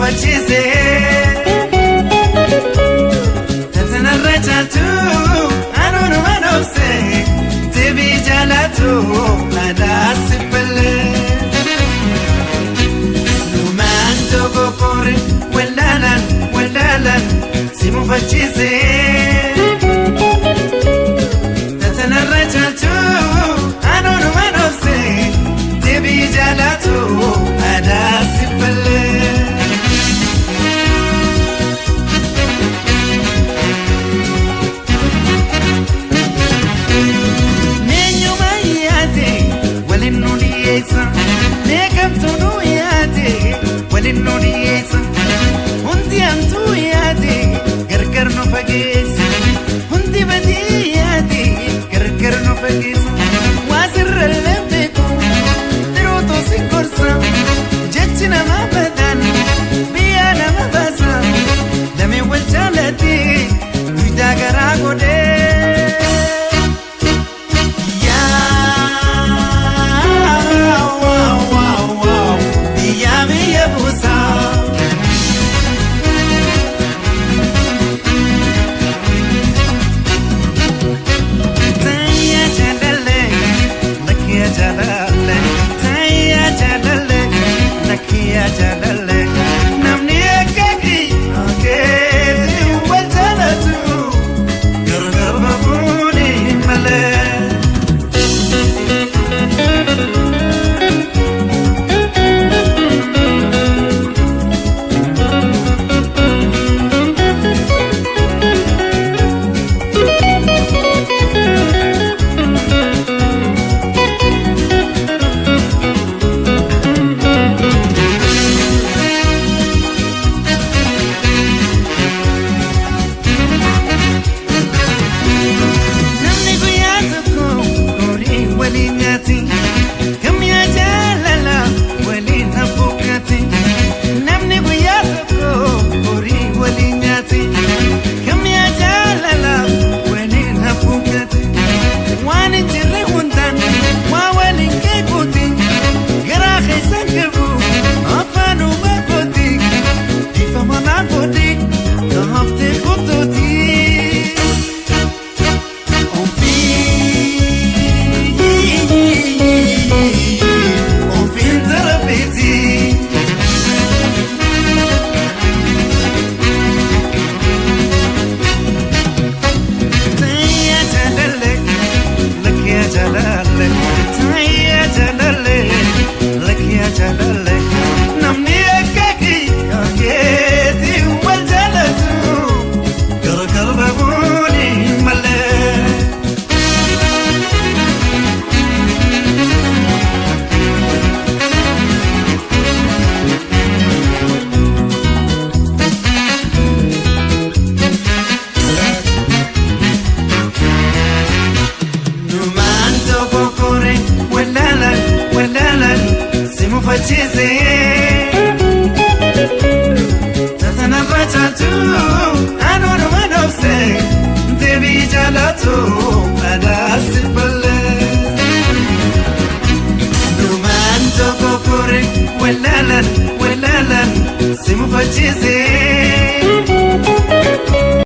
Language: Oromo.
mufachiise. Tatanarra caaltu anuunuma dhoofse deebii jaalatu aadaa sifalee. Numaan tokko kore wallaalaan wallaalaan si mufachiise. Tatanarra caaltu anuunuma dhoofse deebii jaalatu aadaa sifalee. Meenyuma yaate waliin nu dhiyeessa meeqamtu nu yaate waliin nu dhiyeessa hundi hamtuu yaate gargar nu fageessa hundi badii yaate gargar nu fageessa waa sirrallee beeku dhiirotoo si gorsa jechi nama badaan biyya nama baasa damee wal jaalate guyyaa garaa godhee. Biyya buusaa. Tayya jaalale lakkiya jaalale tayya jaalale lakkiya jaalale namni akka keetii wal jaalatu gargar bahuun hin malee. Namni guyyaa tokko horii waliin nyaati. Kamyaa jaalala waliin hafuukaati. Namni guyyaa tokko horii waliin nyaati. Kamyaa jaalala waliin hafuukaati. Waan hin jirre hundaan waa waliin keekuuti. Garaa keessan qabu afaanuma kooti. Ifa manaa kooti haftee kutuuti. Ofiin tarabeeti. Tayya jaalale lakkiya jaalale tayya jaalale lakkiya jaalale namni akka keetii wal jaalatu gargar bahuun hin malee. Numaan tokko kore wallaalaan wallaalaan si mufachiise. Tatanarra caaltu anuunuma dhoofse deebii jaalatu aadaa si ballee. Numaan tokko kore wallaalaan wallaalaan si mufachiise.